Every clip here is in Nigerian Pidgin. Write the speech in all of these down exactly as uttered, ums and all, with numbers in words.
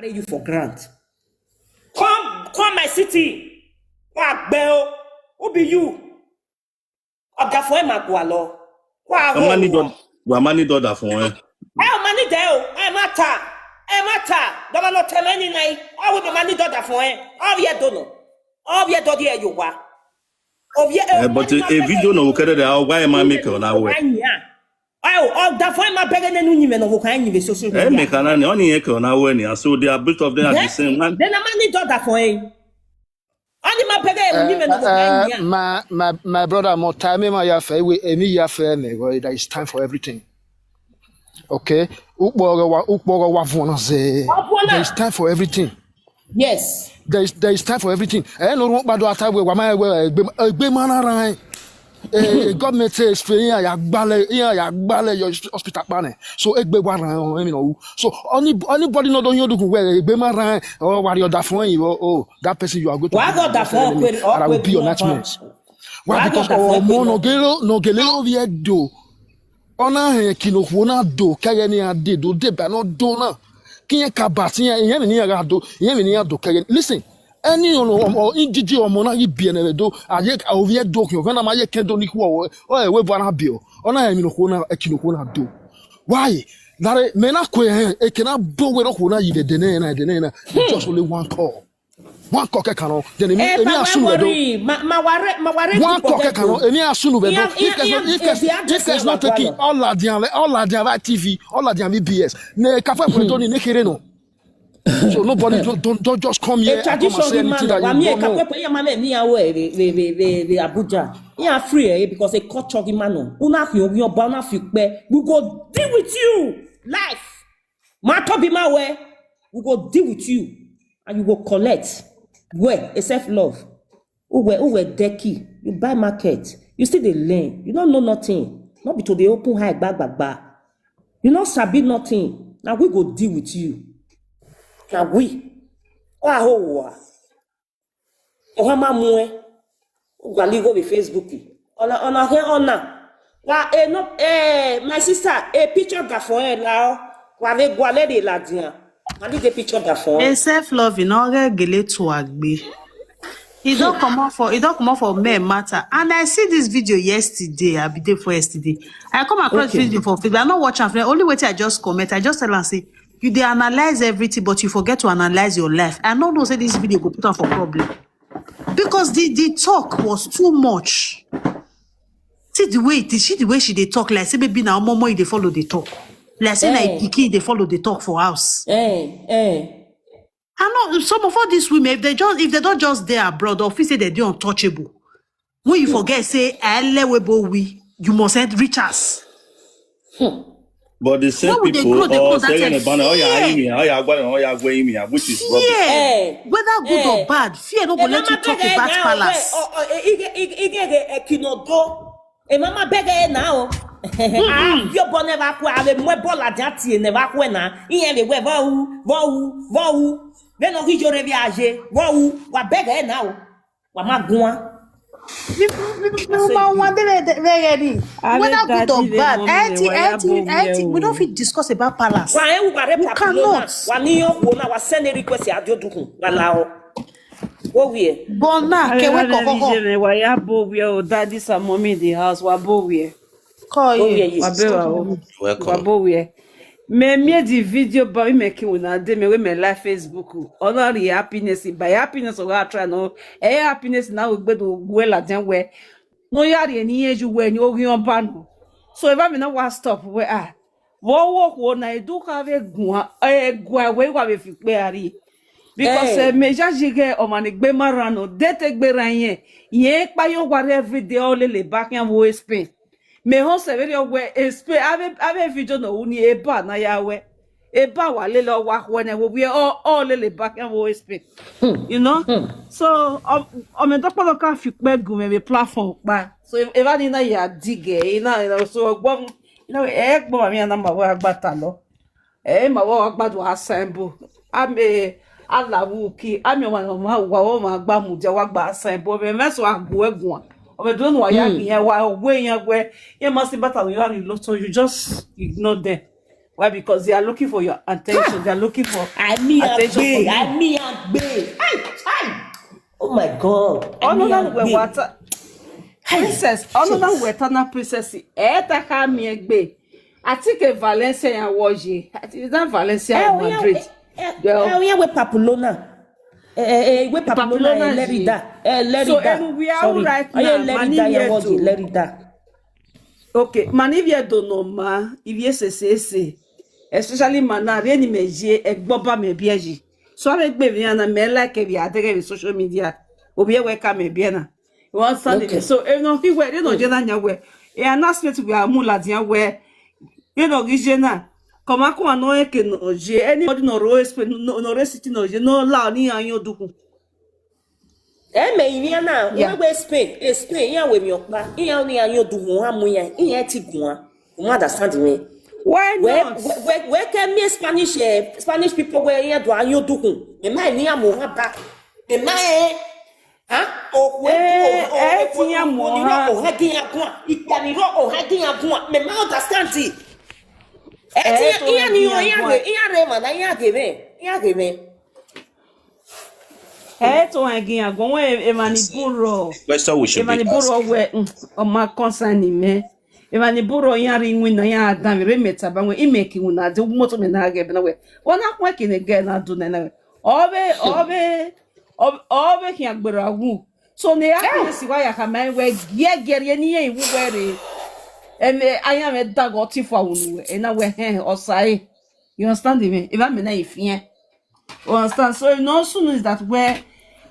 Carry you for grant. Come, come my city. Wa gbẹ o. Who be you? Ọ̀dà fún ẹ̀ máa gbọ́ àlọ́. Wa Wọ́n máa ní gbọ́. dọ́dà wọ́n máa ní dọ́dà fún ẹ. Ẹ ò máa ní dẹ́ o. Ẹ má ta. Ẹ má ta. Dọ́là ló tẹ̀ mẹ́ni náà. Ọ̀wé mi máa ní dọ́dà fún ẹ. Ọ̀rí ẹ̀ dọ̀nà. Ọ̀rí ẹ̀ dọ́dí ẹ̀ yóò wá. Ọ̀rí ẹ̀ Eh, but a video no kere de how why am I make on our way? Ẹ ò, ọ̀dà fún ẹ máa bẹ̀rẹ̀ nínú yìí mẹ́nà wò ká yìí lè social Eh, media. Make an ani on here on our way. So they are both of them are the same one. Then a máa ní dọ́dà fún ẹ. Wọ́n ní máa bẹ̀rẹ̀ ẹ̀rù yìí mẹ́nà wò ká yìí. My my my brother, mo time ma ya fe we emi ya fe me go. There is time for everything. Okay, ukporo wa ukporo wa vona ze. Wa vona. There is time for everything. Yes. There is there is time for everything. Eh, no ro pado ata we wa ma we egbe egbe ma na ran. Eh, government say is free ya gbale ya gbale your hospital pane. So egbe wa ran o emi no. So any anybody no don yodu we egbe ma ran o wa ri oda fun yin o that person you are going to Wa go da fún ọkùnrin and I will be your ọkùnrin nightmare. Why? Wa Because go da fún ọmọ ọkùnrin no gelo no gelo ovi edo. Ona he kino huo na do kege ni ade do de ba no do na. Kiyen ka ba ti yen yen ni ya do yen ni ya do kege. Listen. Any ono omo injiji omo na yi bi ene do aye ovi edo ki o na ma ye ken do ni huo o e we bo na bi o. Ona he mi no huo na e kino huo na do. Why? Dare me na kwe he e ke na bo we no huo na yi de de ne na de ne na. Just only one call. One call ke kano. Then emi Eh, emi but asunu why we do. worry? Ma, ma worry, ma worry. One call ke kano. Emi asunu we do. Yeah, If there's yeah, not if yeah, there's the if there's address not wa taking wa. All Ladian all Ladian T V all Ladian V B S. Ne kafa ko to ni ne kere no. So nobody don't, don't don't just come here A and come and say tradition di anything man that wa you mi e don't ka know. pe pe ya ma me ni awo e ve ve ve ve ve Abuja. Ya free e because e culture di man no. Una fi ogun oba una fi pe. We go deal with you life. Ma to be my way. We go deal with you and you go collect. Where? A self love. Uwe uwe deki. You buy market. You still dey learn. You don't know nothing. Not be to dey open high gbagba. You no sabi nothing. Na we go deal with you. Na we. Wa ho wa. Oha ma mu e. Ugwa ligo be Facebook. Ona ona he ona. Wa e no eh my sister a picture da for e la o. Wa ve gwa le de la dia. Ma ni de picture da for e. A self love in all gele to agbe. He don't come out for he don't come out for men matter. And I see this video yesterday. I be there for yesterday. I come across Okay. video for Facebook. I not watch am. Only way I just comment. I just tell am say you dey analyze everything, but you forget to analyze your life. I no know say this video go put am for problem because the the talk was too much. See the way the see the way she dey talk like say maybe na omomo e dey follow dey talk. Like say na Eh. pikin dey follow dey talk for house. Eh eh. I know some of all these women, if they just if they don't just dey abroad or feel say they dey untouchable, when you forget say elewebo we, you must end reach us. But the same When we dey people grow, dey grow all that say time, any banner, oh yeah, fear. Imi, oh yeah, Gwari, oh yeah, Gwari, Imi, which is rubbish. Fear, Eh. whether good Eh. or bad, fear no go Eh, let you mama talk beg about now, palace. Oh, oh, eh, ige ige ige ige ekinodo. E mama beg e now. Ah, yo bo never kwa ave mwe bola jati e never kwa na. Iye le we vo u vo u vo u. Ve no hijo re viaje vo u wa beg e now. Wa ma gwa. People people people ma wan dey there there ready. Ave Whether good or daddy ve bad, mommy ve anything wa ya anything bo anything we we don't o. fit discuss about palace. Wa e u wa re You papilona. cannot. Wa ni yo wo na wa send a request a dio dukun. Wa la o. Wo wi e. But now, Ave kewe wa ne kokoko. Nije me wa ya bo we o. Daddy and mommy in the house wa bo we. Call Wo wi you. e. Wa be wa o. Wa Welcome. bo we. Me me the video ba mi make una dey me we me live Facebook. Ona ri happiness by happiness o ga try no. Eh happiness na we gbedo we la den we. No ya ri ni eju we ni o ri on ba no. So if I me no wa stop we ah. Wo wo ko na edu ka ve gun e gwa we wa ve fi pe ari. Because Eh. eh, me ja jige o ma ni gbe mara no de te gbe ra yen. Yen pa yo wa every day o le le back yan wo Spain. Me ho se very we Spain ave ave video no uni e ba na ya we. E ba wa le lo wa ko ne wo we o o le le back yan wo Spain. You know? So o o me to polo ka fi pe gun me me platform pa. So if I ni na ya dige, ina ina so gbo ina e gbo mi na ma wa gba ta lo. Eh, ma wa gba do asembo. Ame ala wu ki ame wa ma wa wa ma gba mu je wa gba asembo. Me me so agu egun. O me do no wa ya ki yen wa we yen we. Yen ma si bata we ya ri lo so you just ignore them. Why? Because they are looking for your attention. They are looking for Ami attention from agbe, you. Ami agbe. Hi, hi. Oh my God. Ami Ọnụna mgbe agbe. Wata Hi. Princess, ọnụna Yes. Wetana Princess, etaka mi egbe. I think a Valencia ya woje. Is that Valencia Eh, or oh, yeah, Madrid? eh, eh, Well, eh, oh, yeah, we Pamplona. Eh, eh, eh, we Pamplona, Pamplona eh, ji. Lerida. Eh, So Lerida. anywhere Sorry. Right Oh, yeah, now, Lerida, Mani yeah, what, Yeto. Lerida. Okay, mana ivie do no ma, ivie se se se. Especially mana re ni me je egbo ba me bie ji. So are gbe mi ana me like e bi adere bi social media. Obi e we ka me bie na. You understand me? Okay. So e no ki we re no je na nya we. E announcement we amu la dia we. You know, gije na. Koma ko ano e ke no je. Anybody no ro espe no no re siti no je no la ni anyo duku. Eh, me inia na. Yeah. We we Spain, eh, Spain. Yeah, we mi okpa. Yeah, ni anyo du ho amu ya. Yeah, ti gua. You understand me? Why We not? we we we ke mi Spanish, eh, Spanish people we yeah do anyo du ho. Me ma ni amu ha ba. Me ma eh. Ha? O we Eh, o eh, o ti ya mo ni ha. ro o ha gi agua. Ipa ni ro o ha gi agua. Me ma understand it. Eh, Eh, ti to ya ha ni gi o ya agua. re, ya re ma na ya ge me. Ya ge me. Eh, to ha gi agua we e mani buro. Question we E should be mani asked. Buro we mm, o ma concern me. E mani buro ya ri nwi na ya da re meta ba we i me ki na de mo to me na ge na we. Ona kwa ki ne ge na du na na we. Obe obe obe obe ki agbara wu. So ne ya ki si wa ya ka me we ge ge re ni ye wu we re. E me aya me da go ti fa wu we. E na we he o sai. You understand me? If I mean if yeah. You understand? So no soon is that where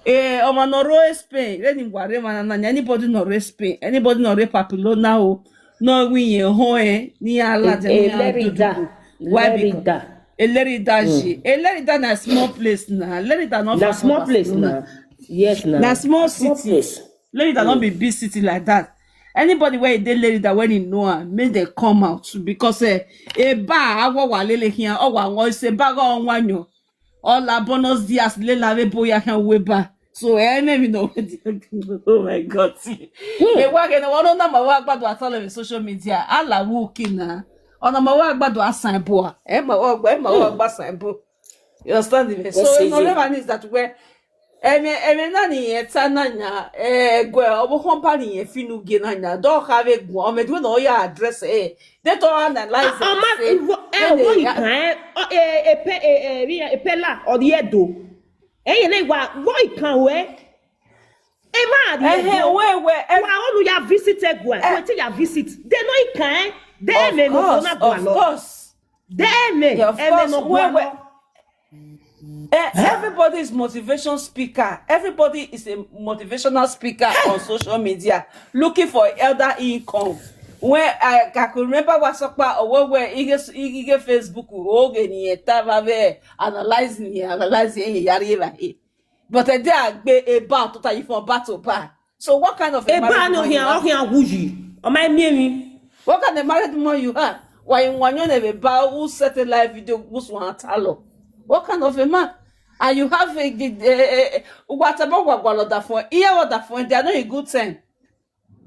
eh omo no ro Spain. Anybody no ro Spain. Anybody no ro Pamplona o. No we ye ho eh ni ala de ni Lerida. Why? Because Lerida. Lerida ji. Lerida na small place na. Lerida no Na small place na. Yes na. Na small Small city. Place. Lerida no be big city like that. Anybody where they Lerida when you know am, make they come out because eh, e ba awo wa lele here, o wa ngo se ba go nwanyo. All our bonus dias lela we boya kan we ba. So eh me mi no. Oh my God. E wa ke na wa no na ma wa gbadu atale social media. Ala wu kina. Ona ma wa gbadu asan bo. E ma wa gba e ma wa gba san bo. You understand me? So Yes, no yes. Lebanese that way. Eme eme na ni ye ta na nya eh gwe obo company ye finu ge na nya do ka ve gwe o me do no ya address eh they to analyze Ama say eh wo eh wo ikan eh o eh eh pe eh eh ri eh pe la o di edo. Eh ye le wa wo ikan we. E ma di eh eh edo. we we eh, Wa onu ya visit egwa. Eh. Wetin ya visit? They no ikan eh. They Of me no course, na of gwa lo. Course. They me Yeah, of eh me course. no We, gwa we, lo. eh, everybody is motivation speaker. Everybody is a motivational speaker on social media, looking for elder income. When I, I could remember WhatsApp or where where you get you get Facebook oge ni eta va ve analyzing here, analyzing here, yari va he. But a day I be about to tell you from back to back. So what kind of a E ba married no woman you hia are? O hia wuji. O ma mi mi. What kind of married woman you are? Why you want you never bow who set a live video who's one talo? What kind of a man? And you have a, a, a, a whatever what what that phone. Here what that phone. They are not a good thing.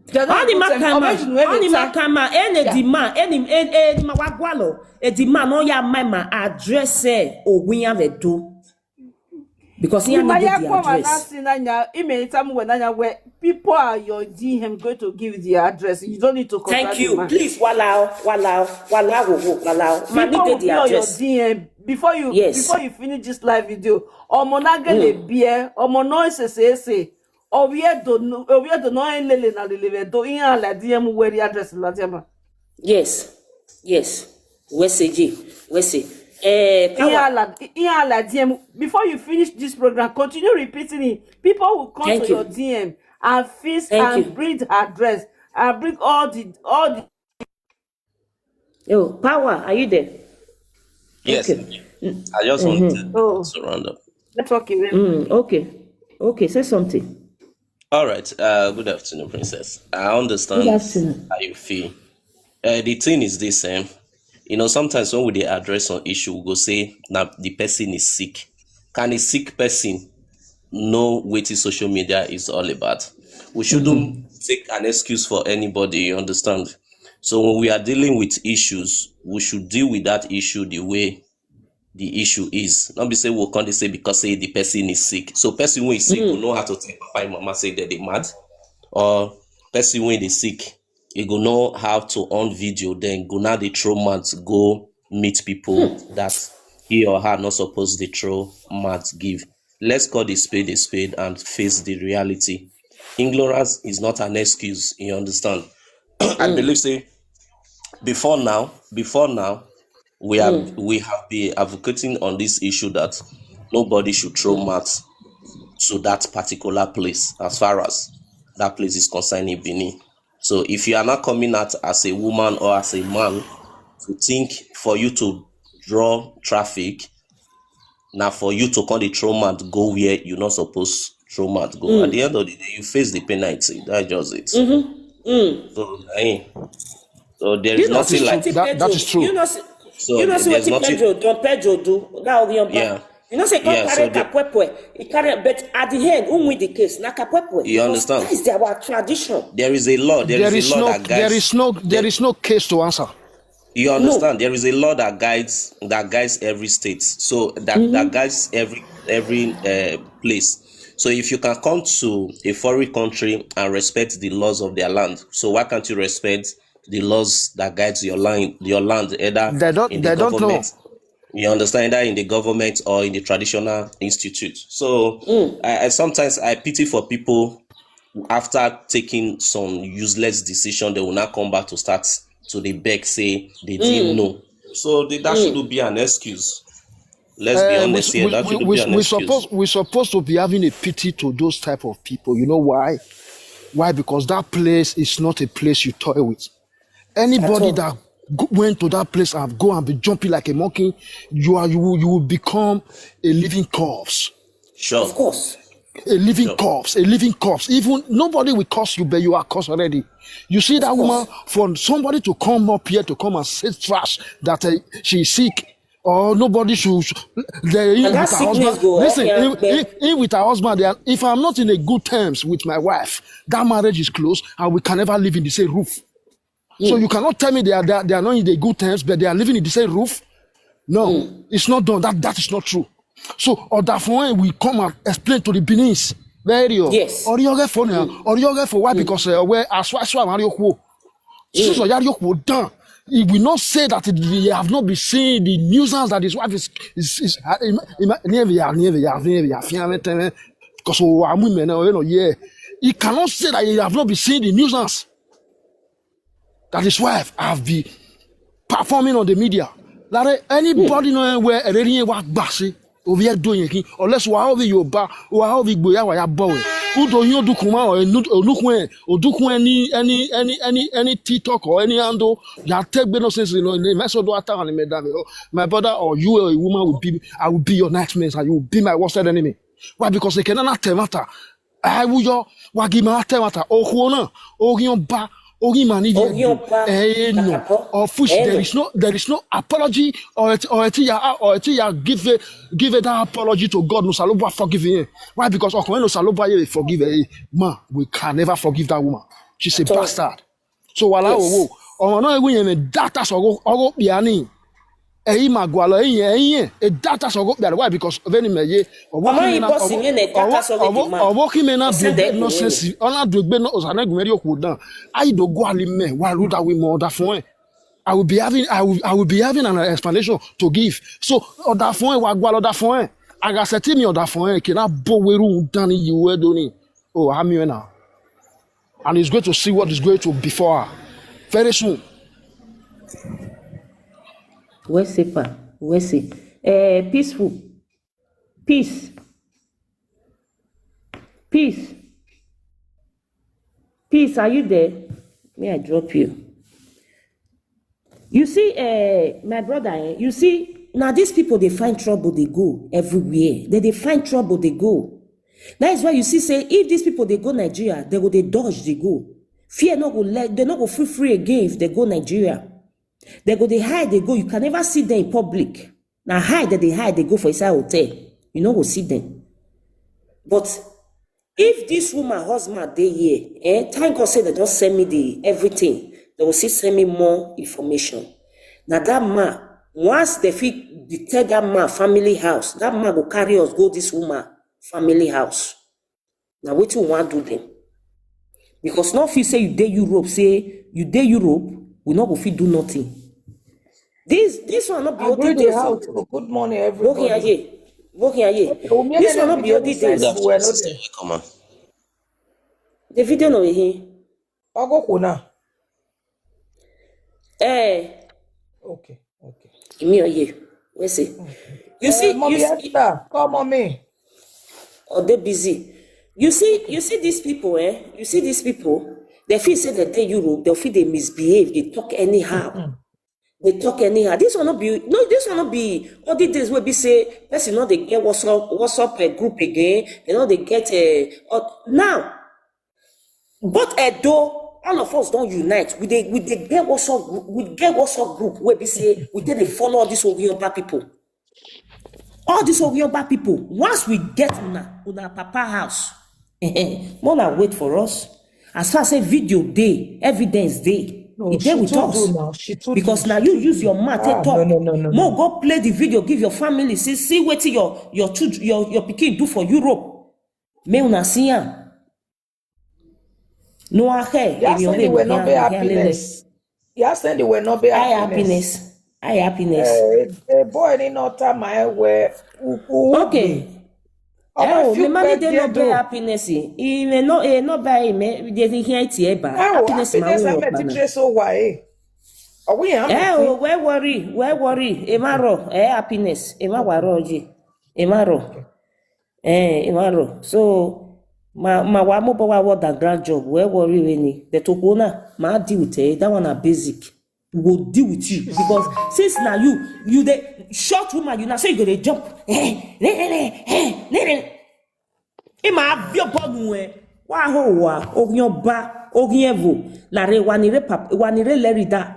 They are not a Oni good thing. makama. Orange no Oni even talk. Makama. Ene di ma. Eni eni ma wagwalo. E di ma no ya ma ma address eh. O winya ve do. Because he Ima need ya the kwa address. Manasi na nya ime itamu we na nya where people are your D M going to give the address. You don't need to contact Thank the you. man. Please, walao, walao, walao, walao. Ma need People the will be on your address. D M before you Yes. before you finish this live video. Omo na gele bie, omo no ese se ese. Oviedo no oviedo no elele na lele do in ala D M where the address la D M. Yes. Yes. Wese je. Wese. Eh, In power. ala in ala D M before you finish this program, continue repeating it. People will come Thank to you. Your D M and feast Thank and you. Bring the address and bring all the all the Yo, power, are you there? Yes, Okay. I just wanted Oh, to round up. network away. Mm, okay. Okay, say something. All right. Uh, good afternoon, Princess. I understand Good afternoon. How you feel. Uh, the thing is this, um, you know, sometimes when we dey address an issue, we go say now the person is sick. Can a sick person know what social media is all about? We shouldn't take an excuse for anybody. You understand? So when we are dealing with issues, we should deal with that issue the way the issue is. Not be say we come dey say because say the person is sick. So person wey is sick go know how to tell papa and mama say dem dey mad, or person wey dey sick, e go know how to on video, then go now dey throw mouth go meet people that he or her not supposed to throw mouth give. Let's call the spade a spade and face the reality. Ignorance is not an excuse, you understand? I believe say before now, before now, we have we have been advocating on this issue that nobody should throw mouth to that particular place as far as that place is concerned in Benin. So if you are not coming out as a woman or as a man to think for you to draw traffic, now for you to come dey throw mouth go where you not supposed throw mouth go. At the end of the day, you face the penalty. That's just it. So, eh, so there is You know, see nothing like wetin That- that is Pedro, true. You know, see, So you know, see there's wetin nothing. Pedro, Don Pedro do. That Orion Yeah. You know, say come Yeah, carry so the- Kapwepwe. He carry, but at the end, who win the case? Na Kapwepwe. You Because understand? That is our tradition. There is a law. There There is is a law no, that there guides. is no, there there- is no case to answer. You No. understand? There is a law that guides that guides every state. So that that guides every every uh, place. So if you can come to a foreign country and respect the laws of their land, so why can't you respect the laws that guides your land, your land, either They don't- in they the don't know. government, you understand, either in the government or in the traditional institute? So I, I sometimes I pity for people who, after taking some useless decision, they will not come back to start to the beg say they didn't know. So the, that shouldn't be an excuse. Let's be Eh, honest we, here. we, That we, shouldn't we, be an we excuse. supposed we supposed to be having a pity to those type of people. You know why? Why? Because that place is not a place you toy with. Anybody all. that go, went to that place and go and be jumping like a monkey, you are you will, you will become a living corpse. Sure. Of course. A living Sure. corpse, a living corpse. Even nobody will curse you, but you are cursed already. You see that woman, for somebody to come up here to come and say trash that uh, she is sick, or nobody should. They, he And that with her sickness husband. Go Listen, up here, he, he, but he with her husband. They are, if I'm not in a good terms with my wife, that marriage is closed, and we can never live in the same roof. So you cannot tell me they are, they are they are not in the good terms, but they are living in the same roof. No, it's not done. That that is not true. So Odafoe will come and explain to the Beninese. Very real. Yes. Orioge for now. Orioge for why? Because uh, where as why so I'm Ariokwo. So Yariokwo done. He will not say that he have not been seeing the nuisance that his wife is is is. Because oh, I'm women now, you know, yeah. He cannot say that he have not been seeing the nuisance that his wife have been performing on the media. That anybody know where a lady wa gbasi over here doing it, unless wa ovi yoba wa ovi gboya wa ya boy. Who do you do kuma or onukwe or do any any any any any TikTok or any handle? Ya take no sense, you know. They mess up what time and madam. My brother or you, a woman, will be I will be your nightmares and you will be my worst enemy. Why? Because they cannot tell matter. I will your wagima tell matter. Oh, hold on. Oh, you ba. Oh, you man, if you Ogiompa, eh, no. Kakapo. Of which Eh, there no. is no there is no apology or it or it ya or it ya give a, give it that apology to God. No Saloba forgive him. Why? Because Okoe no Saloba ye forgive a man. We can never forgive that woman. She's a At all. Bastard. So wala Yes. owo. Ọmọ náà ewu yẹn mi data sọ̀rọ̀ ọ̀rọ̀ piani. Ẹ̀yin máa gbọ́ àlọ́ ẹ̀yin ẹ̀yin yẹn. A data sọ̀rọ̀ piani. Why? Because of any mẹ̀yẹ. Ọwọ́ Ọmọ kí mi yìí náà bọ́ sí yẹn ní data sọ̀rọ̀ ọwọ́ kì máa. ọwọ́ kí mi náà Ẹsẹ̀ dùn dẹ̀ gbé kò nọ́sẹ̀nsì. Ọ̀nà dùn gbé náà ọ̀sán ẹ̀gùn mẹ́rin òkú dán. Ayé dògó àlìmẹ̀ wà ló dá wí mọ́ Odafoe. I will be having I will I will be having an explanation to give. So Odafoe wà gbọ́ Odafoe. Àgàsẹ̀ tí mi Odafoe kì í náà bó wẹ́rù dání yìí wẹ́ dóní. Oh, I'm here now. And he's going to see what is going to befall her very soon. Where's Sepa? Where's it? Uh, peaceful. Peace. Peace. Peace, are you there? May I drop you? You see, uh, my brother, eh, you see, now these people, they find trouble, they go everywhere. They, they find trouble, they go. That is why you see, say, if these people, they go Nigeria, they go, they dodge, they go. Fear no go let, they no go free free again if they go Nigeria. They go, they hide, they go. You can never see them in public. Now hide, that they hide, they go for inside hotel. You no go see them. But if this woman husband dey here, eh, thank God say they don send me the everything. They will still send me more information. Now that man, once they fit detect that man family house, that man go carry us go this woman family house. Now wetin we wan do them? Because no fit say you dey Europe, say you dey Europe, we no go fit do nothing. This this one no be only this. Good morning, everybody. This one no be only this. Come on. The video no be here. Ogoko now. Eh. Okay, okay. Imi oye. We say. You see, Mommy you see, Esther, come on me. Or they busy. You see, you see these people, eh? You see these people. They feel say that they Europe, they feel they misbehave, they talk anyhow. They talk anyhow. This one not be no. This one not be all the days wey be say person no dey get WhatsApp WhatsApp uh, group again. They no dey get uh, now. But Edo, all of us don unite. We dey we dey get WhatsApp group. We get WhatsApp group wey be say we dey dey follow all these Orionba people. All these Orionba people. Once we get una una papa house, more na wait for us. As far as say video dey, evidence dey, e dey with us. Because now you use your mouth take talk. More go play the video, give your family. See see wetin your your children your your pikin do for Europe. Make una see am. No ahe. Yasani we no be happiness. Yasani we no be happiness. Happiness. I happiness. Eh, eh, boy ni no ta my we. Okay. Oh, me mani dey no be happiness. I me no eh no be me dey hear it here ba. Happiness ma wo pa na. So why? Are we happy? Eh, oh, we worry, we worry. E ma ro, eh happiness. E ma wa ro ji. E ma ro. Eh, e ma ro. So ma ma wa mo bo wa wo da grand job. We worry we ni. The to go na ma deal with eh that one na basic. We go deal with you because since now you you the short woman you now say you go dey jump. Eh, ne ne ne, eh, ne ne. Ima avio bonu eh. Wa ho wa, ogin oba, ogin evo. La re wa ni re pap, wa ni re lerida.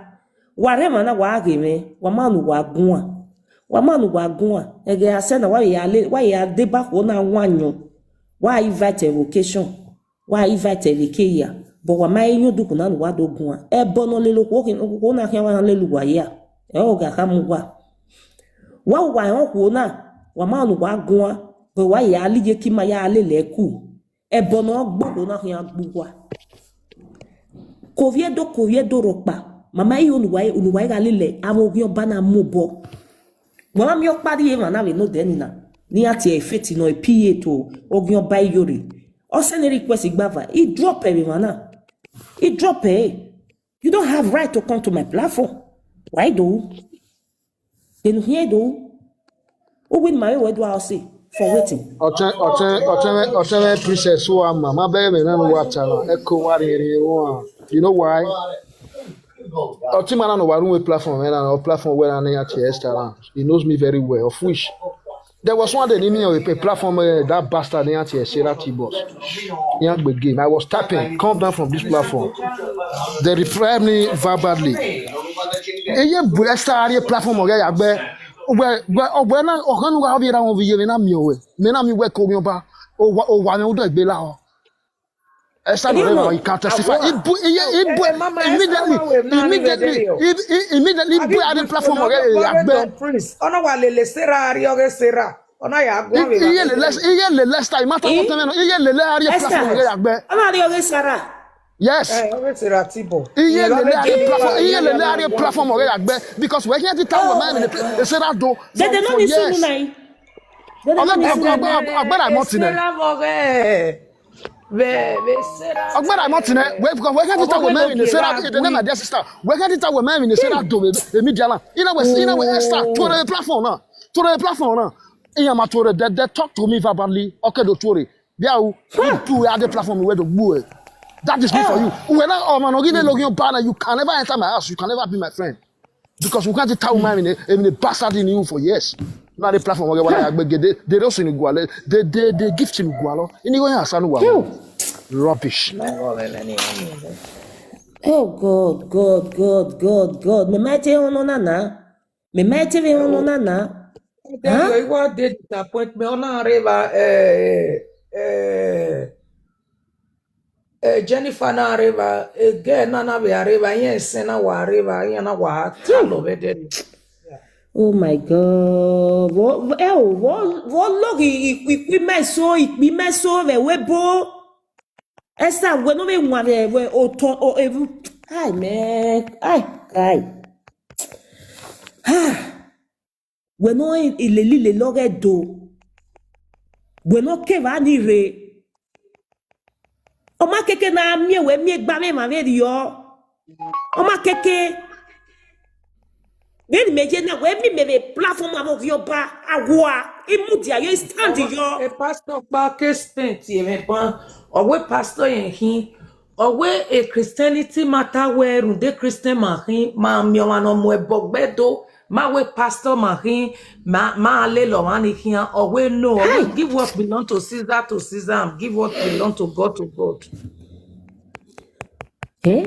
Wa re mana wa ge me, wa manu wa gun a. Wa manu wa gun a. Ege ase na wa ya le, wa ya de ba ko na wa nyo. Wa invite evocation. Wa invite evoke ya. But wa ma enyo du kuna wa do gun a. E bono le lo ko kin ko na ke wa le lu wa ya. E o ga ka mu wa. Wa wa ho ko na. Wa manu wa gun a. But wa ya li ye ki ma ya le le ku. Ebo no gbogbo na hia gbugwa. Kovie do kovie do ropa. Mama yi onuwa yi onuwa yi gale le amo ogion bana mo bo. Mama mi okpari e mana we no deni na. Ni ati e feti no e piye to ogion bai yori. O send request igbava. I drop e mana. I drop e. You don't have right to come to my platform. Why do? Then here do. Who win my way do I say for waiting? Ochen Ochen Ochen Ochen Princess who am ma be me na no watch am. Echo wari ri won. You know why? Otimana no warun we platform we na no platform we na na ya ti extra. He knows me very well. Of which there was one day ni mi on a platform uh, that bastard ni ati esera ti boss. Yan gbege. I was tapping, come down from this platform. They reply me verbally. Eye bu extra ari platform oge ya gbe. Ogbe ogbe ogbe na okan nu ga obi ra won bi ye mi na mi owe. Mi na mi we ko mi oba. O wa o wa mi o do egbe la o. Esther no ever you can testify. Ibu iye ibu immediately immediately immediately ibu ari platform oge ya gbe. Ona wa lele sera ari oge sera. Ona ya gwa we. Iye le less iye le less time matter what no iye le le ari platform oge ya gbe. Ona ari oge sera. Yes. Eh, oge sera tibo. Iye le le ari platform iye le le ari platform oge ya gbe because we can't tell we man in the sera do. They don't need to know. Agbára mọ́ ti nẹ. Agbára mọ́ ti nẹ. Wẹ́ẹ́ kí n ti ta wẹ̀ mẹ́rin ní sẹ́ra. Ìdè náà my dear sister. Wẹ́ẹ́ kí n ti ta wẹ̀ mẹ́rin ní sẹ́ra dò mí. Èmi di ala. Iná wẹ̀ iná wẹ̀ Esther tó rẹ̀ platform náà. Tó rẹ̀ platform náà. Ìyá ma tó rẹ̀ dẹ́dẹ́ talk to me verbally. Okay do tó rẹ̀. Bí a wù. Who do we have the platform where to gbó ẹ̀? That is good for you. Wẹ̀ náà ọmọ náà gídé lógún bá náà you can never enter my house. You can never be my friend. Because we can't tell man in a bastard in you for years. Not a platform where I beg they they don't see guale. They they they gift him gualo. In the way I said no. Rubbish. Oh God, God, God, God, God. Me might tell no na na. Me might tell no na na. Then you want the disappointment on a river eh eh Eh, Jennifer na areva, eh, girl na na be areva, yen se na wa areva, yen na wa talo be de. Oh my God. Wo, wo, eh, oh, wo, wo look, i, i, i, i me so, i, i me so, we, we bo. Esa, we no be one, we, we, o to, o, evu. Ai, man. Ai, ai. Ah. We no i, i le, li, le, lo, ge, do. We no ke va ni re. Oma keke na mi we mi gba me ma ve yo. Oma keke. Then me je na we mi me be platform amo yo ba agua. Imudia yo stand yo. E pastor pa ke spent ye me pa. Owe pastor yen hin. Owe e Christianity matter we runde Christian ma hin ma mi o ma no mo e bogbe do. Ma we pastor ma hin ma ma le lo ma ni hin. Owe no. Owe give what belong to Caesar to Caesar and give what belong to God to God. Eh?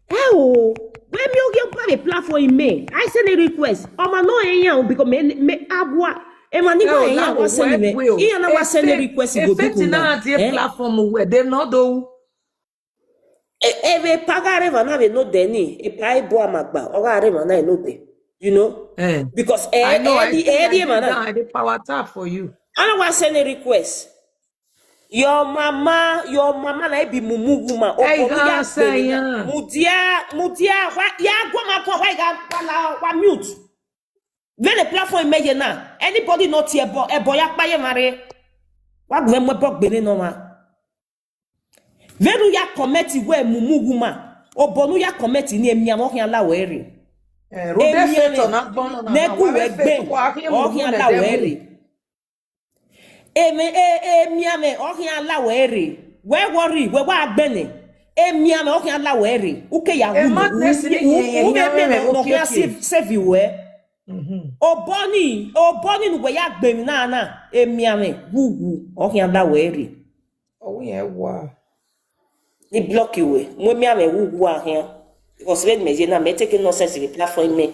Eh, oh. When me okay pa the platform in me, I send a request. Oma no e yan because me me agua. E ma ni go e yan wa send me. Iye na wa send a request go do na the platform we they no do. E e ve pagare va na ve no deni. E pa e bo amagba. Ogare va na e no de. You know? Eh. Because e e di e di e ma na. I dey power tap for you. I don't want send a request. Your mama, your mama na be mumu woman. Hey, Okoru ya God, say, pe ni. Yeah. Mudia, mudia, wa ya gwa ma kwa wa ga wa la wa mute. Then the platform me ye na. Anybody not here, but a boy ya pa ye mare. Wa gwe mo bok bene no ma. Venu ya comment we mumu woman. Obonu ya comment ni emi amo hin ala weri. Eh, Rude feto na gbono na. Negu egbe. O hin ala weri. Eme e emi ame o hin ala weri. We worry, we wa agbene. Emi ame o hin ala weri. Uke ya wu. Madness ni yen yen. Uke me no hin save save we. Oboni, oboni nu we ya gbe mi na na. Emi ame wu wu o hin ala weri. Oh yeah, wow. Ni block you we. Mo mi ame wu wu a hin. Because when me je na me take nonsense in the platform me.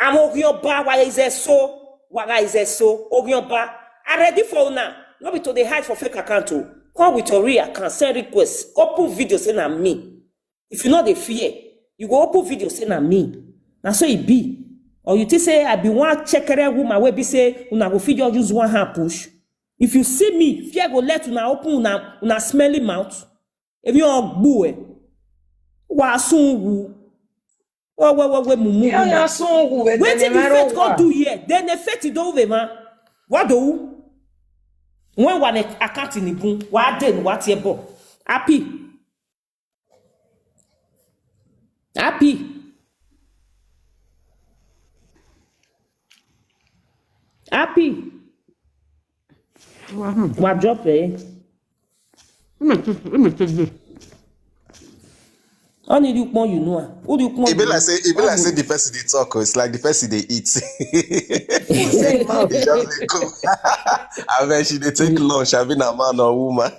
I'm Ogioba, why is it so? Why is it so? Ogioba, I ready for now. No be to dey hide for fake account o. Come with your real account, send request, open video say na me. If you no dey fear, you go open video say na me. Na so e be. Or you think say I be one chekere woman wey be say una go fit just use one hand push. If you see me, fear go let una open una una smelly mouth. If you all gbue, wa sun wu. Wa wa wa wa mumu. Yeah, yeah, so we Wetin the faith go do here? Then the faith don we ma. What do? When one account in the boom, what then what ye bo? Happy. Happy. Happy. Wa drop eh. Let me take this. Only you pon you know. Who do you pon? E be like say e be like say the person dey talk o. It's like the person dey eat. E just dey go. I bet she dey take lunch. I be na man or woman.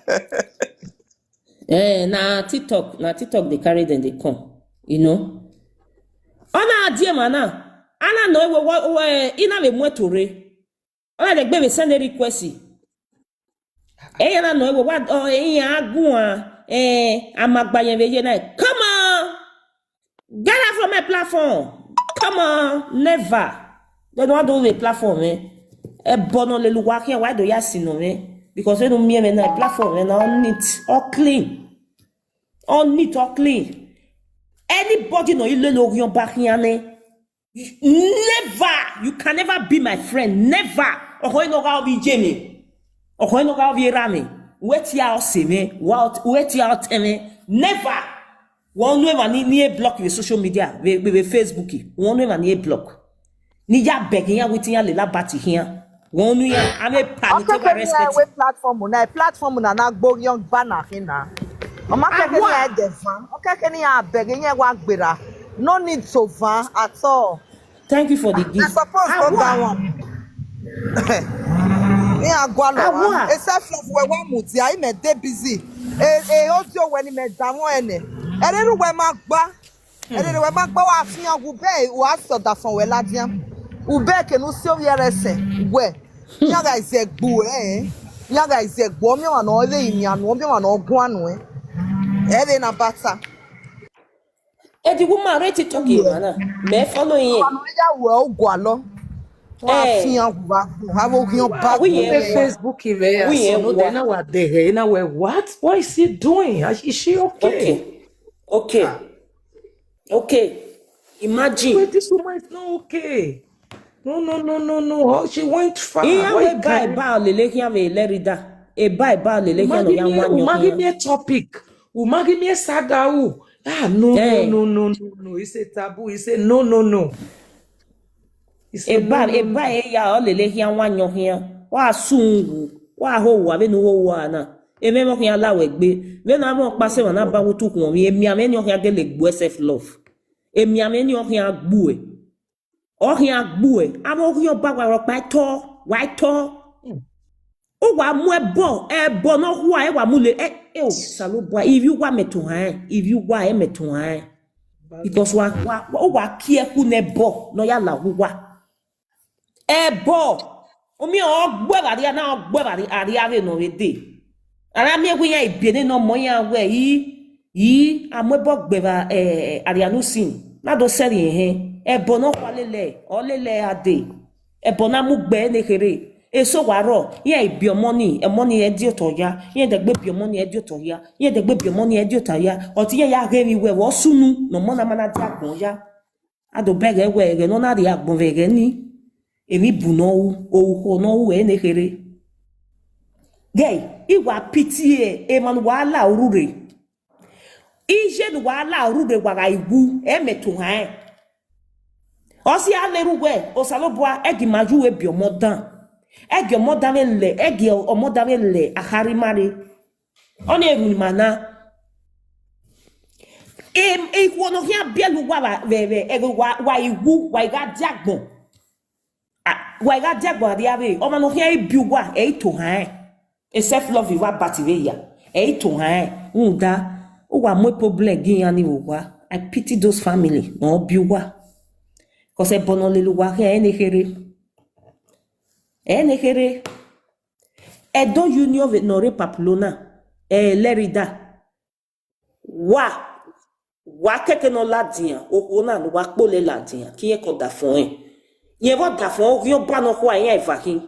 Eh, na TikTok, na TikTok dey carry them dey come. You know. Ona adie mana. Ana no we we ina we mwetore. Ona dey gbe we send a request. Eh, yana no we wa oh eh ya agun ah eh amagba yen we ye na. Come on. Get out from my platform. Come on. Never. They don't do the platform eh. E bono le luwa here why do ya sino me? Because we don't me na platform eh na all neat, all clean. All neat, all clean. Anybody no ile lo yon back here ne. Never. You can never be my friend. Never. Oho ino ga obi jemi. Oho ino ga obi rami. Wait ya o se me. Wait ya o te me. Never. Won no ever ni ni e block the social media, we we Facebook. Won no ever ni e block. Ni ya beg ya wetin ya le la bati here. Won no ya ame panic Okay, wa okay, yeah, respect. we platform na platform na na gborion ba na hina. Mama keke ni Agua. e de van. Okay, keke ni a beg ni e wa gbera. No need to van at all. Thank you for the I gift. suppose not Agua. That one. Ni agwa lo wa. Agua. E self love we wa mu ti ai me dey busy. E e audio we ni me da won ene. E re ru we ma gba. E re ru we ma gba wa fi an gu be wa so da fon we la dian. U be ke nu si o yere se. We. Nya ga ize gbu eh. Nya ga ize gbu mi wa no le ni anu mi wa no gwa nu eh. Ede na bata. Eh, the woman rate it talking, man. Me follow here. Ọmọ ya wẹ̀ ó gùn àlọ́. Wọ́n á Eh. fi hàn wá, àwọn ògùn bá We gùn. here. Hey, Facebook here, We so here, no, what? They now what the hell? Now what? What? Why is she doing? Is she okay? Okay. Okay. Okay. Imagine. Wait, this woman is not okay. No, no, no, no, no. Oh, she went far. Iya Why we can't- buy ba lele kia ve lerida. E buy ba lele kia no ya Umagimie, wanyo umagimie kia. Topic. Umagimie Sagau. Ah, no, Eh. No, no, no, no, no. It's a taboo. It's a no, no, no. It's a E ba no, e no, ba e ya o lele kia wanyo kia. Wa sungu. Wa ho wa ve nu ho wa na. E me mo kia la we gbe. Ve na mo pa se wa na ba wo tu kun mi. E mi ame ni o kia ge le gbu self love. E mi ame ni o kia gbu e. O kia gbu e. Amo o kia ba wa ro pa to. Wa to. O wa mu ẹbọ, ẹbọ no hua, e wa mu le, e, e o, Osalobua, if you wa me to ha, if you wa e me to ha. Because wa, wa, wa, o wa ki e ku ne bo, no ya la hu wa. Ẹbọ, o mi o gbe ba ri na, o gbe ba ri, ari ave no we de. Ara mi e ku ya ibi ne no mo ya we yi, yi, amo ẹbọ gbe ba, eh, ari anu sin. Na do seri ehe, ẹbọ no hua lele, o lele ade. Ẹbọ na mu gbe ne kere. Eso wa ro, ye ibi ọmọ ni, ọmọ ni e di oto ya. Ye de gbe bi ọmọ ni e di oto ya. Ye de gbe bi ọmọ ni e di oto ya. Oti ye ya ge mi we wo sunu, no mo na mana di agbon ya. Ado bege we ge no na di agbon ve ge ni. Emi bu no u, o ko no u e ne kere. Gay, i wa pity e, e man wa la urure. Ije nu wa la urure wa ga igu, e me to ha e. Osi a le ru we, Osalobua, e gi maju e bi ọmọ dan. E gi ọmọ dan ve le, e gi ọmọ dan ve le, a hari mare. Oni eru ni mana. Em, e ku no hia bielu wa ve, ve, e wa, wa igu, wa iga diagbon. Ah, wa iga diagbon adi ave, ọmọ no hia ibi wa, e to ha e. E self love wa bati ve ya. E to ha e. Unda, o wa mo problem gi ya ni wo wa. I pity those family, no bi wa. 'Cause ẹbọ no lele wa, e ne kere. E ne kere. E don union ve no re papulona. E lerida. Wa, wa keke no ladian, o ko na no wa po le ladian, ki e ko da fon e. Ye vo da fon, o yo ba no ko ayan e va hin.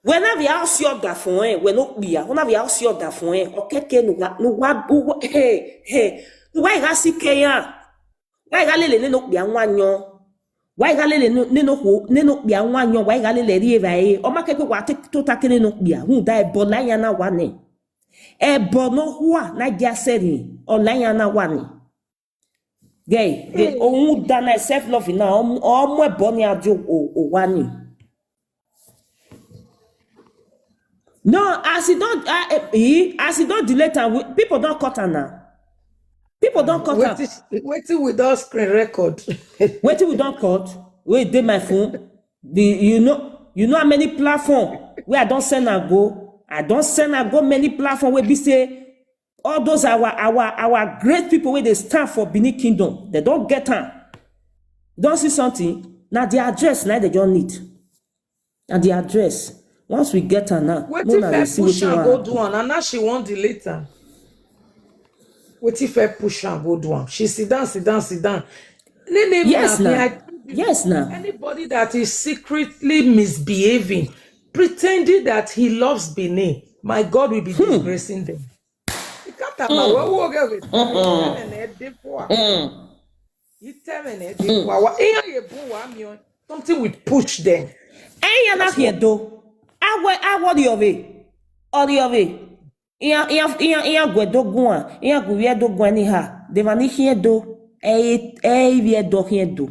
We na vi a o si o da fon e, we no pia, o na vi a o si o da fon e, o keke no wa, no wa bu, he, he, no wa iga si ke ya. Wa iga lele ne no pia wanyo. Wa iga lele ne no ho, ne no pia wanyo, wa iga lele ri e va e. O ma keke wa te to ta ke ne no pia. Unda ẹbọ la ya na wa ne. Ẹbọ no hua na gi aseri, o la ya na wa ni. Gay, gay, o unda na self love na, o, o mo ẹbọ ni a di o, o wa ni. No, as e don, uh, eh, as e don delete am, we- people don cut am now. People don cut am. Wetin, wetin we don screen record. Wetin we don cut? Wey dey my phone. The, you know, you know how many platform wey I don send am go? I don send am go many platform wey be say all those our, our, our great people wey dey stand for Benin Kingdom, they don get am. You don see something? Na the address na they just need. Na the address. Once we get am now, Wetin first push am go do am, and now she wan delete am. Wetin first push am go do am? She sit down, sit down, sit down. Nene, Yes, na, na. I told you, Yes, na. Anybody that is secretly misbehaving, pretending that he loves Benin, my God will be disgracing them. He can't have my way. Who will get it? He tell me na dey for. He tell me na dey for. Wa- eh, eh, bun wa mi o. Something will push them. Enya na hie do. Awe, awo di ove. Ori ove. Iya, iya, iya, iya gwe do gwa. Iya gwe do gwa ni ha. De va ni hie do. E, e, vi do hie do.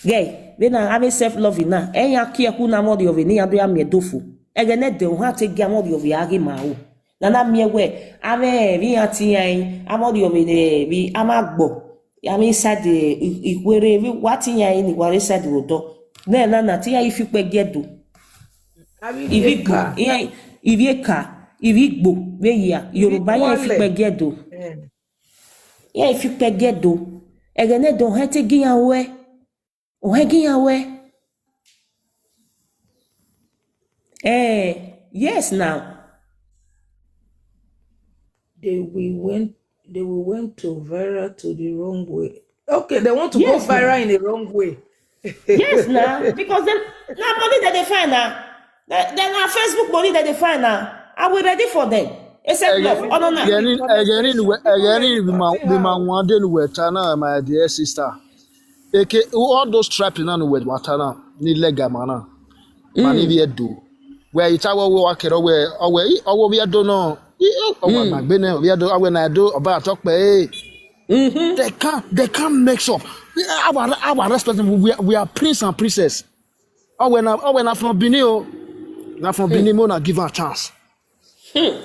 Gay, we na ave self love na. Enya ki e ku na mo di ove ni ya do ya mi do fu. Ege ne de o ha te gi amo di ove a gi ma o. Na na mi e we. Ave vi ya ti ya e. Amo di ove de vi ama gbo. Ya mi inside the i-, ikwere vi wa ti ya e ni wa inside the odo. Ne na na ti ya ifi pe gedo. Ivi gbo. Iya, ivi eka. Ivi gbo. Ve ya. Yoruba ya ifi pe gedo. Ya ifi pe gedo. Ege ne do he te gi ya we. O he gi ya we. Eh, yes now. They will went they will went to viral to the wrong way. Okay, they want to go Yes, na. Viral in the wrong way. Yes, na. Because then na money that they find now. Then na Facebook money that they find now. Are we ready for them? Except love. Oh no, no. Again, again, again, we ma we ma one day we tana, my dear sister. Eke all those trapping on with watana ni lega mana. Mani we do. Where it's our work, where our we do no. Our my bene we do our na do about talk pay. They can't they can't make sure. Our our respect, we are, we are prince and princess. Our na our na from Benin o. Na from Benin mo na give a chance.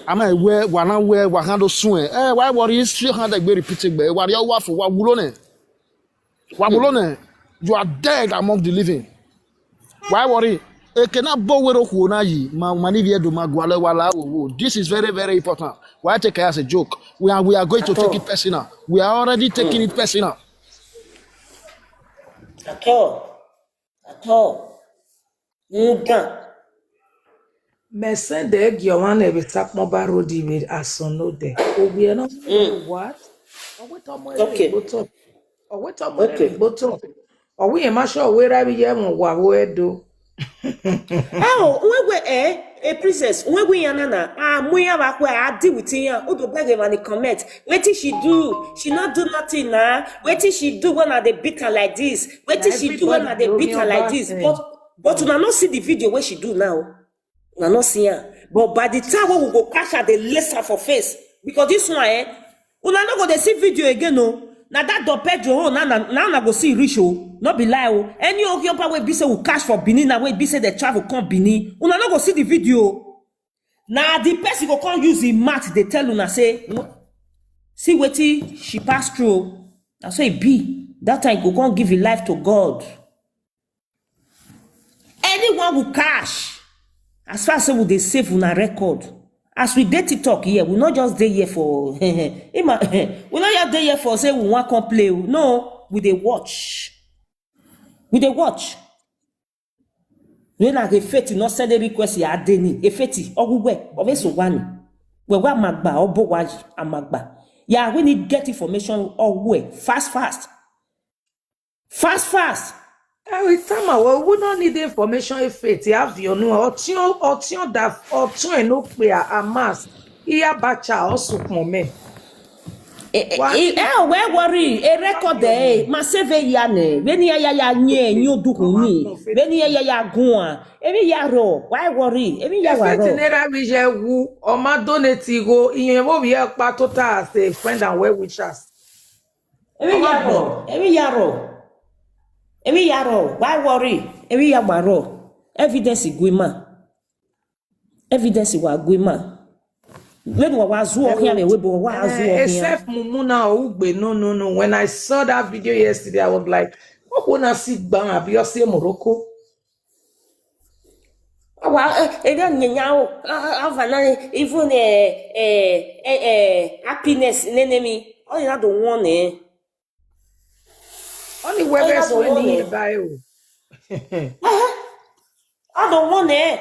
Ama we wa na we wa handle soon. Eh, why worry is three hundred gbe repeating gbe. Wa yo wa for wa wulo ne. Wa wulo ne. You are dead among the living. Why worry? Ekena bo wero kuo na yi. Ma mani vie do ma gwale wala wo. This is very, very important. Why take it as a joke? We are we are going to take it personal. We are already taking it personal. At all. At all. Ngan. Mese de giowan ebe sakmo barodi with asonode. Obi eno what? Owe tomo ere Okay. Gboto. Owe tomo ere Okay. Gboto. Owe e ma sure we rabi ye mo wa wo edo. Oh, we we eh, a princess. We we yana na. Ah, mu ya ba kwa. I deal with ya. Udo beg him and he comment. Wetin she do? She not do nothing na. Wetin she do when I dey beat her like this? Wetin she do when I dey beat her like this? But but una no see the video wey she do now. Una no see am. But by the time wey we go catch her, dey lace her for face. Because this one, eh, una no go dey see video again o. Na that Don Pedro own na na na una go see reach o. No be lie o. Any Ogiompa wey be say we catch for Benin na wey be say the travel come Benin, una no go see the video. Na the person go come use him mouth dey tell una say, "No, see wetin she pass through o." Na so e be. That time go come give him life to God. Anyone who cash, as far as say we dey save una record, as we dey TikTok here, we not just dey here for ima, we not just dey here for say we want come play o. No, we dey watch. We dey watch. When I get Feti not send a request ya deni, a Feti or we where or we so one. We wa magba or bo wa amagba. Yeah, we need get information or where fast fast. Fast fast. Every time I will we don't need information if it have you know or tune or tune that or tune no clear a mass. Iya bacha or sukmo me. Eh, eh, eh, eh, where worry? A record eh. Ma save ya ne. When ya ya ya nye nyu du huni. When ya ya ya gua. Emi ya ro. Why worry? Emi ya wa Effect ro. Nera rije wu or ma donate go in your movie pa total as a friend and well wishers. Emi ya ro. Emi ya ro. Emi ya ro. Why worry? Emi ya wa ro. Evidence igwima. Evidence wa gwima. When wa wa zu o here, we bo wa zu o here. Except Mumuna Ugbe, no, no, no. When I saw that video yesterday, I was like, "What wanna see Bang Abiosi Morocco?" Awa, eh, eh, na nyanya o. Ah, ah, ava na even eh eh eh eh, happiness nene mi. Oh, you not the one eh. Only where Oh, you best not the when one he eh. Buy o. I don't want eh.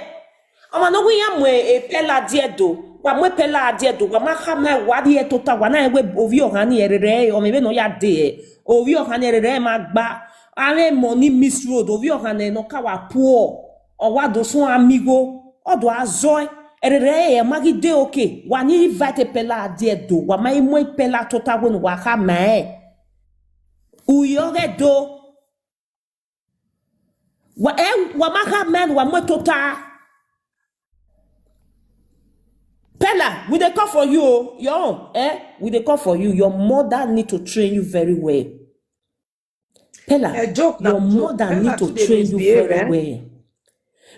Ama no we am we e pela die do. Wa mo pela die do. Wa ma ha ma wa die tota wa na we ovi ohani erere o me be no ya de. Ovi ohani erere ma gba. Are money miss road ovi ohani no ka wa poor. O wa do sun amigo. O do azo erere e ma gi de okay. Wa ni invite pela die do. Wa ma imo pela tota we no wa ha ma eh. Uyo ge do. Wa eh, wa ma ha man wa mo tota. Pella, we dey call for you o. Your own, eh? We dey call for you. Your mother need to train you very well. Pella, A joke na your joke. mother Pella need to too dey train you misbehave, very eh? Well.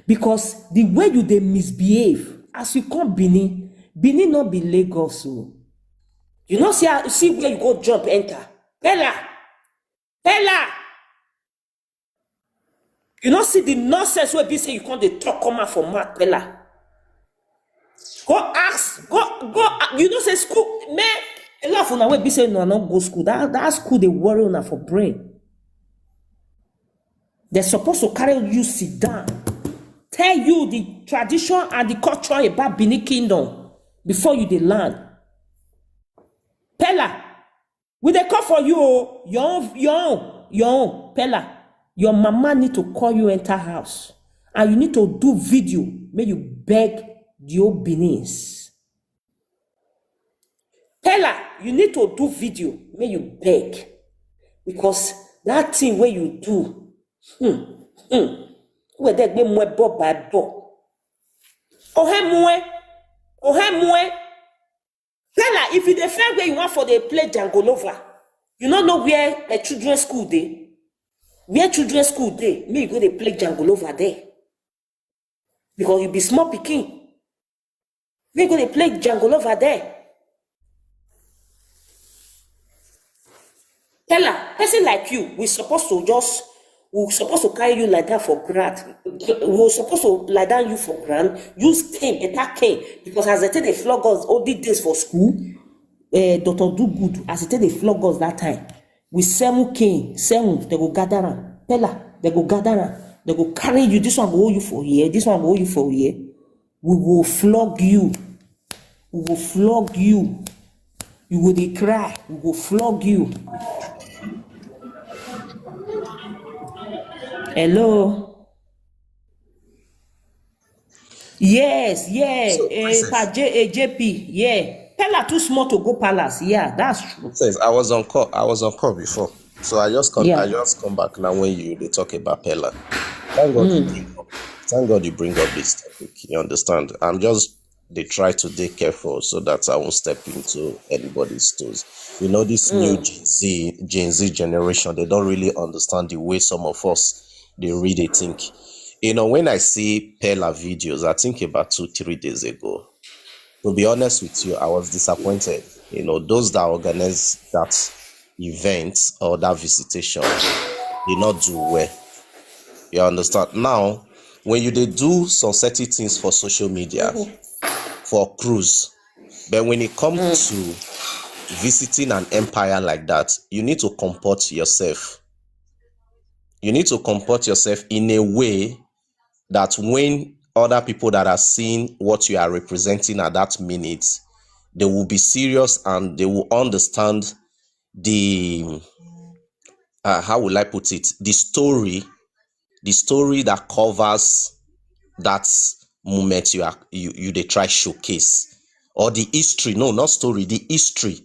Because the way you dey misbehave, as you come Benin, Benin no be Lagos o. You know see how, see where you go jump enter. Pella, Pella. You no see the nonsense wey be say you come dey talk come out for mouth, Pella. Go ask, go, go, you know say school, man, a lot of una wey be say una no go school, that, that school dey worry una for brain. They suppose to carry you sit down, tell you the tradition and the culture about Benin Kingdom before you dey land. Pella, we dey call for you o. Your own, your own, your own. Pella, your mama need to call you enter house, and you need to do video. May you beg the old Benin's. Pella, you need to do video. May you beg, because that thing where you do, hmm, hmm, where they be more bob by bob. Ohemue, Ohemue. Pella, if you dey find where you want for dey play Django Lover, you no know where a children's school dey. Where children's school dey, may you go dey play Django Lover there. Because you be small pikin. May you go dey play Django Lover there. Pella, person like you, we supposed to just, we supposed to carry you like that for ground. We supposed to lie down you for ground, use cane, attack cane. Because as they take the flog us all these days for school, uh, Doctor Do Good, as they take the flog us that time, with seven cane, seven, they go gather am. Pella, they go gather am. They go carry you. This one go hold you for here. This one go hold you for here. We will flog you. We will flog you. You go dey cry. We go flog you. Hello. Yes, yeah. So, eh, Princess. Pa J, eh, J P, yeah. Pella too small to go palace. Yeah, that's true. Princess, I was on call. I was on call before, so I just come. Yeah. I just come back now when you dey talk about Pella. Thank God you bring up. Thank God you bring up this topic. You understand? I'm just they try to be careful so that I won't step into anybody's toes. You know, this new Gen Z, Gen Z generation, they don't really understand the way some of us they read, they think. You know, when I see Pella videos, I think about two, three days ago. To be honest with you, I was disappointed. You know, those that organize that event or that visitation did not do well. You understand? Now, when you they do some certain things for social media, for cruise, but when it comes to visiting an empire like that, you need to comport yourself. You need to comport yourself in a way that when other people that are seeing what you are representing at that minute, they will be serious and they will understand the, uh, how will I put it, the story, the story that covers that moment you are, you, you they try showcase, or the history, no, not story, the history,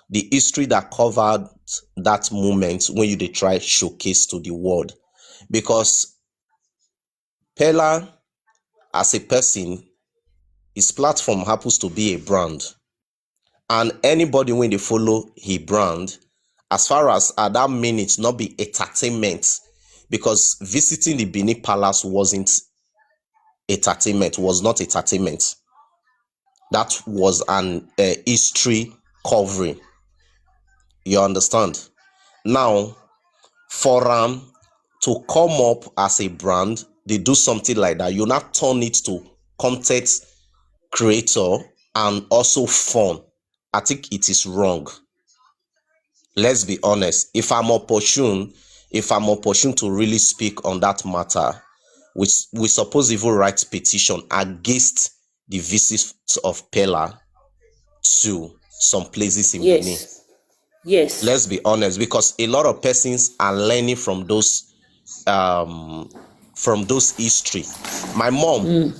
the history that covered that moment when you they try showcase to the world. Because Pella, as a person, his platform happens to be a brand. And anybody when they follow his brand, as far as at that minute, not be entertainment, because visiting the Benin Palace wasn't entertainment, was not entertainment. That was an, uh, history covering. You understand? Now, for am to come up as a brand, they do something like that. You not turn it to content creator and also fun. I think it is wrong. Let's be honest. If I'm opportune, if I'm opportune to really speak on that matter, we s- we suppose even write petition against the visit of Pella to some places in Benin. Yes. Yes. Let's be honest, because a lot of persons are learning from those, um from those history. My mom,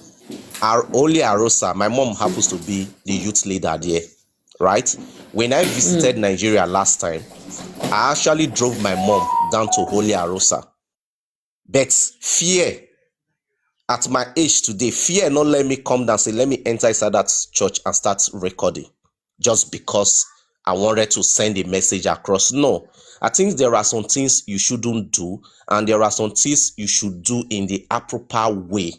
our Holy Arosa, my mom happens to be the youth leader there, right? When I visited Nigeria last time, I actually drove my mom down to Holy Arosa. But fear, at my age today, fear not let me come down, say, let me enter inside that church and start recording just because I wanted to send a message across. No, I think there are some things you shouldn't do, and there are some things you should do in the appropriate way.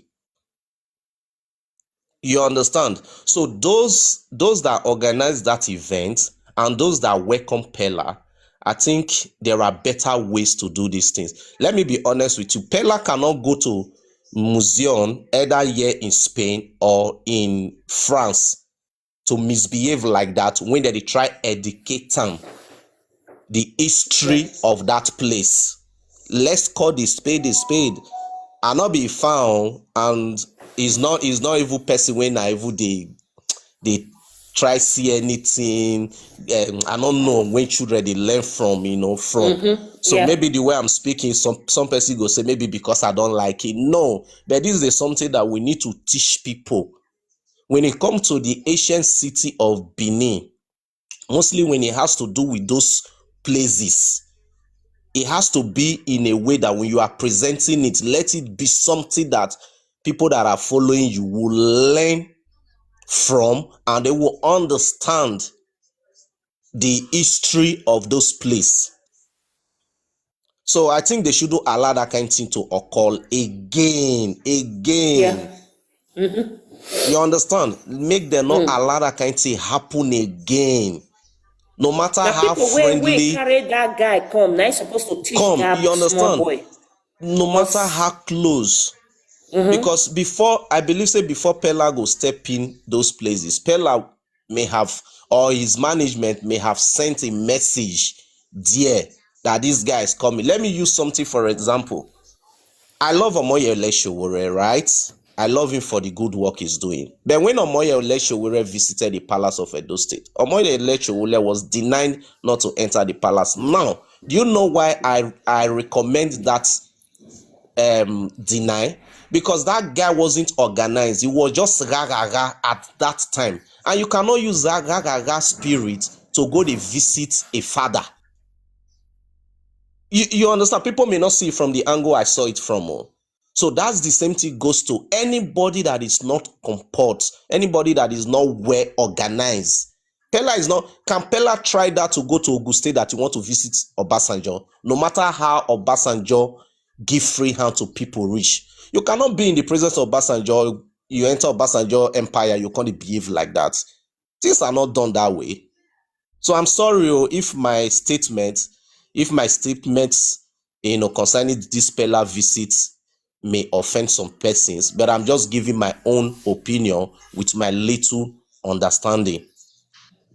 You understand? So those those that organize that event and those that welcome Pella, I think there are better ways to do these things. Let me be honest with you. Pella cannot go to museum either here in Spain or in France to misbehave like that when they try educate them the history of that place. Let's call the spade a spade. I not be found, and is not is not even person when I even they they try see anything. Um, I don't know when children they learn from, you know, from. So Yeah. Maybe the way I'm speaking, some some person go say maybe because I don't like it. No, but this is something that we need to teach people. When it comes to the ancient city of Benin, mostly when it has to do with those places, it has to be in a way that when you are presenting it, let it be something that people that are following you will learn from, and they will understand the history of those places. So I think they shouldn't allow that kind of thing to occur again, again. Yeah. You understand? Make them not allow that kind of thing happen again. No matter The how people wey wey friendly, carry that guy come, now he's supposed to teach come, that you small understand? Boy. No matter how close. Because before, I believe say before Pella go step in those places, Pella may have, or his management may have sent a message there that this guy is coming. Let me use something for example. I love Omoyele Sowore, right? I love him for the good work he's doing. But when Omoyele Sowore visited the palace of Edo State, Omoyele Sowore was denied not to enter the palace. Now, do you know why I, I recommend that um deny? Because that guy wasn't organized. He was just rah, rah, rah at that time. And you cannot use that rah, rah, rah spirit to go to visit a father. You, you understand? People may not see it from the angle I saw it from. Oh. So that's the same thing goes to anybody that is not comport, anybody that is not well organized. Pella is not. Can Pella try that to go to Ogun State that you want to visit Obasanjo? No matter how Obasanjo give free hand to people rich, you cannot be in the presence of Obasanjo. You enter Obasanjo empire, you can't behave like that. Things are not done that way. So I'm sorry, oh, if my statement, if my statements, you know, concerning this Pella visit may offend some persons, but I'm just giving my own opinion with my little understanding.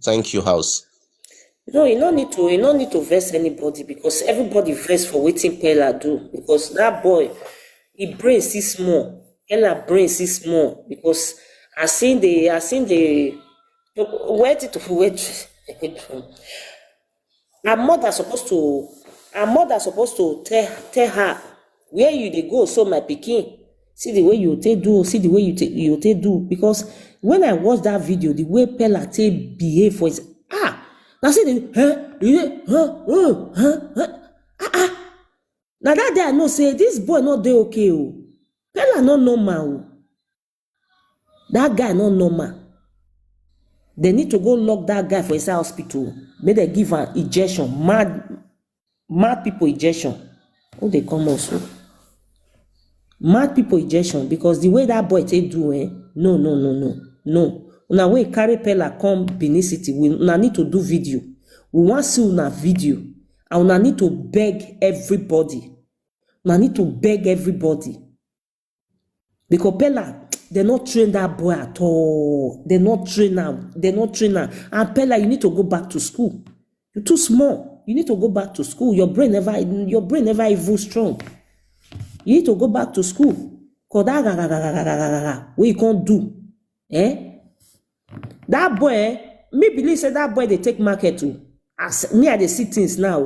Thank you, House. No, you no need to. You no need to vex anybody because everybody vex for wetin Pella do because that boy, he brain see small. Pella brain see small because I seen the, I seen the, where did where her mother supposed to, her mother supposed to tell tell her where you dey go so my pikin. See the way you take do, see the way you take you take do because when I watch that video, the way Pella take behave for his ah, now see the huh, huh, huh, huh, huh, ah, ah. Now that day I know say this boy not dey okay oh. Pella not normal oh. That guy not normal. They need to go lock that guy for inside hospital. Make they give an injection. Mad, mad people injection. Who they come also? Mad people injection because the way that boy take do eh, no no no no no. Una wey carry Pella come Benin City, we una need to do video. We wan see una video and una need to beg everybody. Una need to beg everybody. Because Pella, they not train that boy at all. They not train him. They not train him. And Pella, you need to go back to school. You're too small. You need to go back to school. Your brain never, your brain never even strong. You need to go back to school. Cause that ga, ga, ga, ga, ga, ga, ga, ga, ga, wey you can't do. Eh? That boy, eh, me believe say that boy they take market too. As me, I dey see things now.